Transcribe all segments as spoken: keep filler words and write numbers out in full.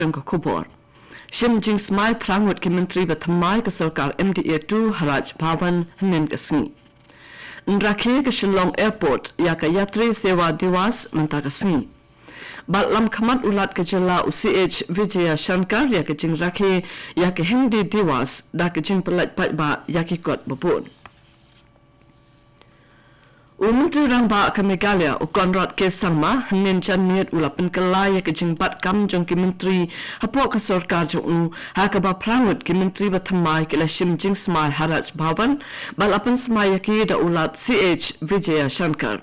Jong ka khubor. Shim jingsmai phra ngut ki myntri ba thymmai ka sorkar M D A two ha Raj Bhavan hynnin ka sngi. Yn rakhe ka Shillong Airport ïa ka Yatri Sewa Diwas mynta ka sngi. Bad lam khmat u Lat ka jylla u C H Vijayashankar ïa ka jingrakhe ïa ka Hindi Diwas da ka jingpyllait paidbah ïa ki kot babun. U Myntri Rangbah ka Meghalaya u Conrad K Sangma hynnin janmiet u la pynkylla ïa ka jingbat kam jong ki myntri hapoh ka sorkar jong u, ha kaba phra ngut ki myntri ba thymmai ki la shim jingsmai ha Raj Bhavan, bad la pynsmai ïa ki da u Lat C H Vijayashankar.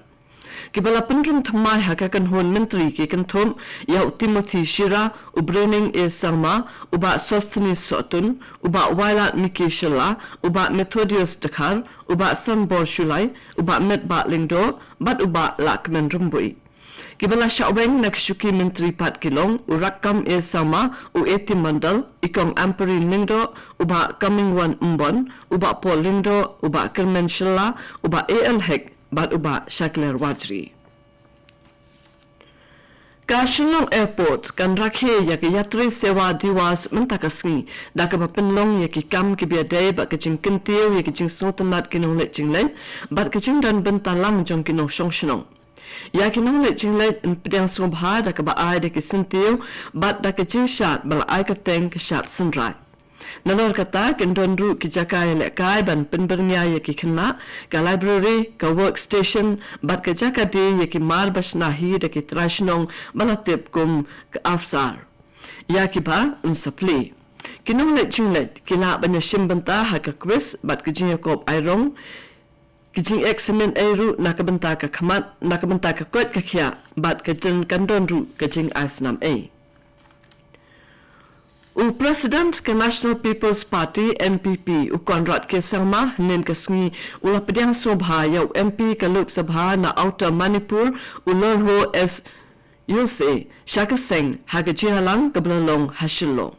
Kiba la pynrung thymmai ha ka kynhun myntri ki kynthup ïa u Timothy Shira, u Brening A Sangma, u Bah Sosthenes Sohtun, u Bah Wailadmiki Shylla, u Bah Methodius Dkhar, u Bah Sanbor Shullai, u Bah Metbah Lyngdoh, bad u Bah Lahkmen Rymbui. Kiba la shah weng na ka shuki myntri pat ki long u Rakkam A Sangma, u A T Mondal, i Kong Ampareen Lyngdoh, u Bah Comingone Ymbon, u Bah Paul Lyngdoh, u Bah Kyrmen Shylla, u Bah A L Hek, bad u Bah Shakliar Warjri. Ka Shillong Airport kan rakhe ïa ka Yatri Sewa Diwas mynta ka sngi da kaba pynlong ïa ki kam kiba ïadei bad ka jingkyntiew ïa ka jingsngewtynnat ki nongleit jingleit bad ka jingdon bynta lang jong ki nongshong shnong. Ïa ki nongleit jingleit yn pdiang sngewbha da kaba ai da ki syntiew bad da ka jingshad ba la ai kyrteng ka shad synrai. Nalor kata, kin don ruh ki jaka ïalehkai ban pynbyrngia ïa ki khynnah, ka library, ka workstation, bad ka jaka die ïa ki mar ba shna hi da ki trai shnong ba la tip kum ka AFSAR. Ïa kiba yn sa plie. Ki nongleit jingleit ki lah ban ïashim bynta ha ka quiz bad ka jingïakop airong, ka jingeksamin ei ruh na ka bynta ka khmat, na ka bynta ka koit ka khiah, bad ka jin kan don ruh ka jingai snam ei. U President ka National People's Party, N P P, u Conrad K Sangma, hynnin ka sngi u la pdiang sngewbha ïa u M P ka Lok Sabha na Outer Manipur, u Lorho S Yose, sha ka seng ha ka jingïalang kaba la long ha Shillong.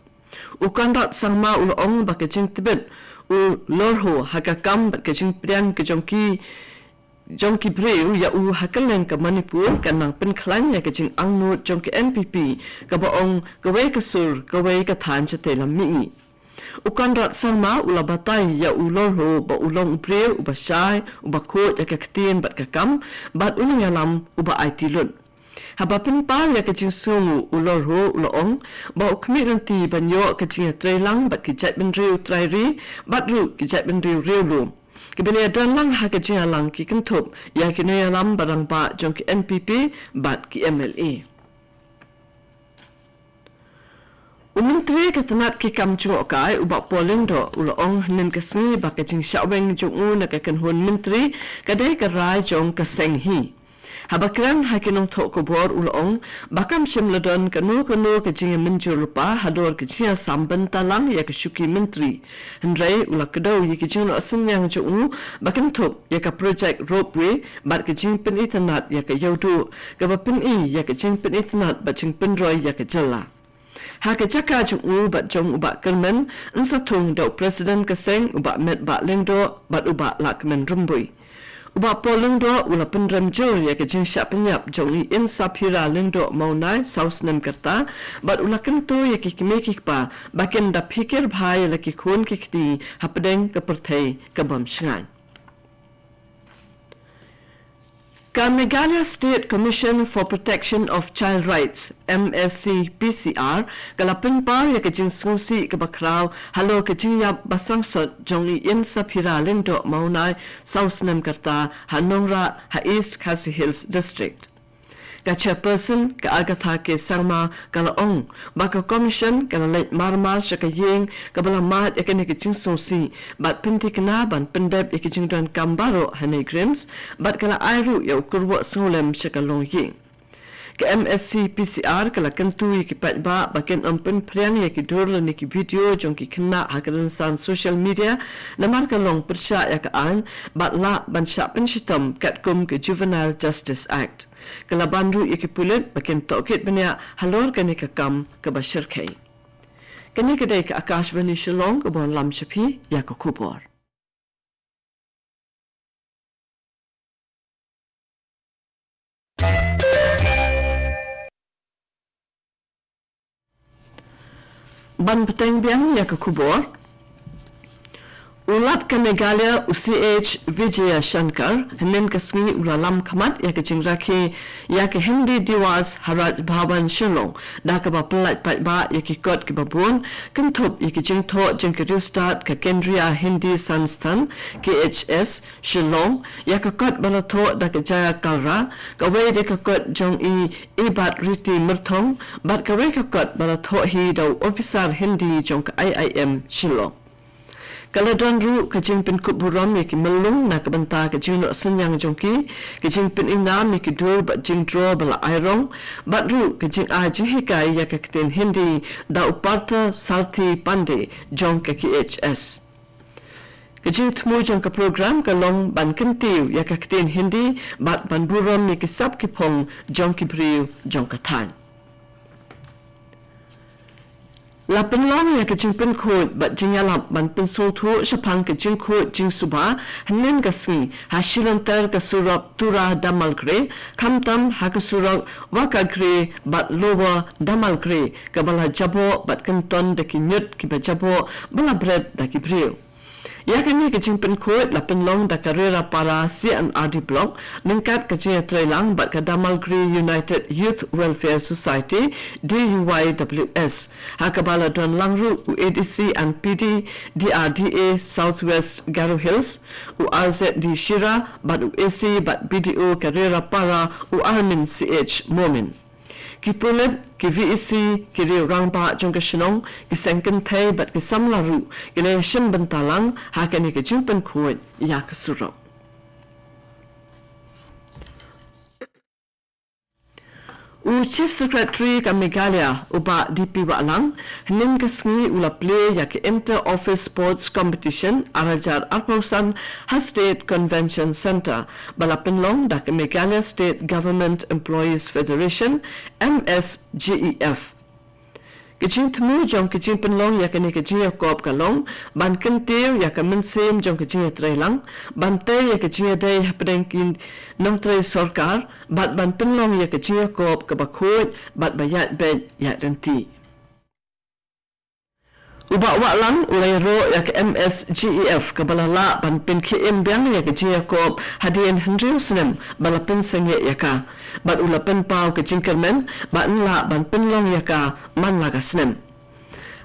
U Conrad Sangma u la ong ba ka jingtbit u Lorho ha ka kam bad ka jingpdiang ka jong ki jong ki briew ïa u ha kylleng ka Manipur kan nang pynkhlaiñ ïa ka jingangnud jong ka N P P kaba ong kawei ka sur kawei ka thaiñ shatei lam mihngi. U Conrad Sangma u la batai ïa u Lorho ba u long u briew uba shai, uba khuid ïa ka ktien bad ka kam, bad u nongïalam uba aiti lut. Haba pynpaw ïa ka jingsngewnguh u Lorho u la ong ba u khmih lynti ban ïoh ka jingïatreilang bad ki jaitbynriew trai ri bad ruh ki jaitbynriew riewlum. Kiba la ïadon lang ha ka jingïalang ki kynthup ïa ki nongïalam ba rangbah jong ki N P P bad ki M L A. U Myntri ka tnat ki kam jngohkai u Bah Paul Lyngdoh u la ong hynnin ka sngi ba ka jingshah weng jong u na ka kynhun myntri ka dei ka rai jong ka seng hi. Haba kren ha ki nongthoh khubor u la ong ba kam shym la don kano kano ka jingïamynjur lypa halor ka jingïasam bynta lang ïa ka shuki myntri. Hynrei u la kdew ïa ki jingnoh synñiang jong u ba kynthup ïa ka project ropeway bad ka jingpynitynnad ïa ka Ïewduh kaba pyni ïa ka jingpynitynnad bad jingpynroi ïa ka jylla. Ha ka jaka jong u bad jong u Bah Kyrmen, yn sa thung da u President ka seng u Bah Metbah Lyngdoh bad u Bah Lahkmen Rymbui. U Bah Paul Lyngdoh u la pynrem jur ïa ka jingshah pynïap jong i Insaphira Lyngdoh Mawnai saw snem ka rta bad u la kyntu ïa ki kmie ki kpa ba kin da phikir bha ïa la ki khun ki kti hapdeng ka pyrthei ka bym shngaiñ. Ka Meghalaya State Commission for Protection of Child Rights, M S C P C R, ka la pynpaw ïa ka jingsngewsih kaba khraw halor ka jingïap ba sangsot jong i Insaphira Lyngdoh Mawnai saw snem ka rta ha Nongrah ha East Khasi Hills District. Ka Chairperson, ka Agatha K Sangma, ka la ong ba ka Commission ka la leit mar mar sha ka ïing kaba la mad ïa kane ka jingsngewsih bad pynthikna ban pyndep ïa ka jingdonkam baroh ha NEIGRIHMS bad ka la ai ruh ïa u kyrwoh sngewlem sha ka longïing. Ka M S C P C R ka la kyntu ïa ki paidbah ba kin ym pynphriang ïa ki dur lane ki video jong ki khynnah ha ka rynsan social media namar ka long pyrshah ïa ka aiñ bad lah ban shah pynshitom katkum ka Juvenile Justice Act. Ka la ban ruh ïa ki pulit ba kin tohkit bniah halor kane ka kam kaba shyrkhei. Kane ka dei ka Akashvani Shillong kaba wan lam sha phi ïa ka khubor. Ban bteng biang ïa ka khubor. U Lat ka Meghalaya u C H Vijayashankar, hynnin ka sngi u la lam khmat ïa ka jingrakhe ïa ka Hindi Diwas ha Raj Bhavan Shillong, da kaba pyllait paidbah ïa ki kot kiba bun, kynthup ïa ki jingthoh jong ka Riewstad ka Kendriya Hindi Sansthan, K H S, Shillong, ïa ka kot ba la thoh da ka Jaya Kalra, kawei de ka kot jong i Ibatriti Myrthong, bad kawei ka kot ba la thoh hi da u ophisar Hindi jong ka I I M Shillong. Ka la don ruh ka jingpynkup burom ïa ki myllung na ka bynta ka jingnoh synñiang jong ki, ka jingpyninnam ïa ki dur bad jingdro ba la ai rong, bad ruh ka jingai jinghikai ïa ka ktien Hindi da u Partha Sarthi Pandey jong ka K H S. Ka jingthmu jong ka program ka long ban kyntiew ïa ka ktien Hindi bad ban burom ïa ki sap ki phong jong ki briew jong ka thaiñ. La pynlong ïa ka jingpynkhuid bad jingïalap ban pynsngewthuh shaphang ka jingkhuid jingsuba hynnin ka sngi ha shilynter ka surok Tura Damalgre, khamtam ha ka surok Wakagre bad Lower Damalgre, kaba la jaboh bad kynton da ki ñiut kiba jaboh ba la bret da ki briew. Ïa kane ka jingpynkhuid la pynlong da ka Rerapara C and R D Block, ryngkat ka jingïatreilang bad ka Damalgre United Youth Welfare Society, D U Y W S, ha kaba la don lang ruh u A D C and P D, D R D A South West Garo Hills, u R Z D Shira, bad u A C bad B D O ka Rerapara, u Armin C H Momin. Ki pulit, ki V E C, ki riew rangbah jong ka shnong, ki seng kynthei bad ki samla ruh ki la ïashim bynta lang ha kane ka jingpynkhuid ïa ka surok. U Chief Secretary ka Meghalaya, u Bah D P Wahlang, hynnin ka sngi u la plie ïa ka Inter Office Sports Competition ar hajar arphew san ha State Convention Centre, ba la pynlong da ka Meghalaya State Government Employees Federation, M S G E F. Ka jingthmu jong ka jingpynlong ïa kane ka jingïakop ka long ban kyntiew ïa ka mynsiem jong ka jingïatreilang, ban tei ïa ka jingïadei hapdeng ki nongtrei sorkar, bad ban pynlong ïa ka jingïakop kaba khuid bad ba ïaid beit ïaid ryntih. U Bah Wahlang u la ïaroh ïa ka M S G E F kaba la lah ban pynkhie im biang ïa ka jingïakop hadien hynriew snem ba la pynsangeh ïa ka, bad u la pynpaw ka jingkyrmen ba yn lah ban pynlong ïa ka man la ka snem.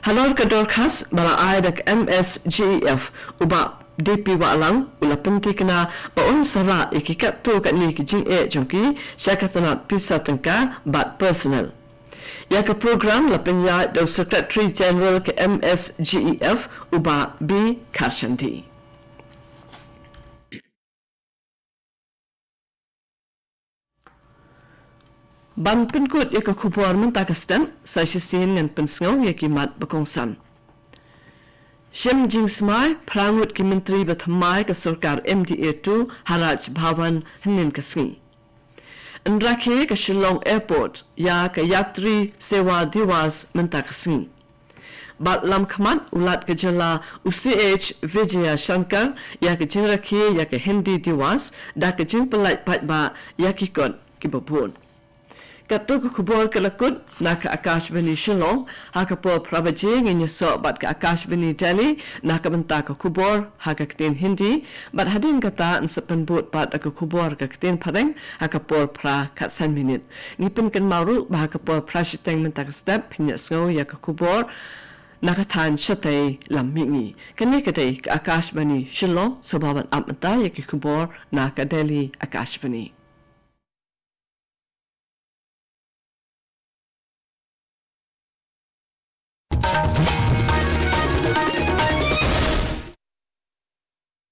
Halor ka dorkhas ba la ai da ka M S G E F, u Bah D P Wahlang u la pynthikna ba un sa rah ïa ki katto katne ki jingeh jong ki sha ka tnat pisa tyngka bad personal. Ïa ka program la pynïaid da u Secretary General ka M S G E F, u Bah B Kharshandi. Ban pynkut ïa ka khubor mynta ka step, sa shisien ngan pynsngew ïa ki mat ba kongsan. Shim jingsmai phra ngut ki myntri ba thymmai ka sorkar M D A two ha Raj Bhavan hynnin ka sngi. Yn rakhe ka Shillong Airport ïa ka Yatri Sewa Diwas mynta ka sngi. Bad lam khmat u Lat ka jylla u C H Vijayashankar ïa ka jingrakhe ïa ka Hindi Diwas da ka jingpyllait paidbah ïa ki kot kiba bun. Katto ka khubor ka la kut na ka Akashvani Shillong, ha ka por phra baje ngin ïasoh bad ka Akashvani Delhi na ka bynta ka khubor ha ka ktien Hindi, bad hadien kata yn sa pynbud pat ka khubor ka ktien Phareng ha ka por phra khatsan minit. Ngi pynkynmaw ruh ba ha ka por phra shiteng mynta ka step phin ïohsngew ïa ka khubor na ka thaiñ shatei lam mihngi. Kane ka dei ka Akashvani Shillong, sngewbha ban ap mynta ïa ki khubor na ka Delhi Akashvani.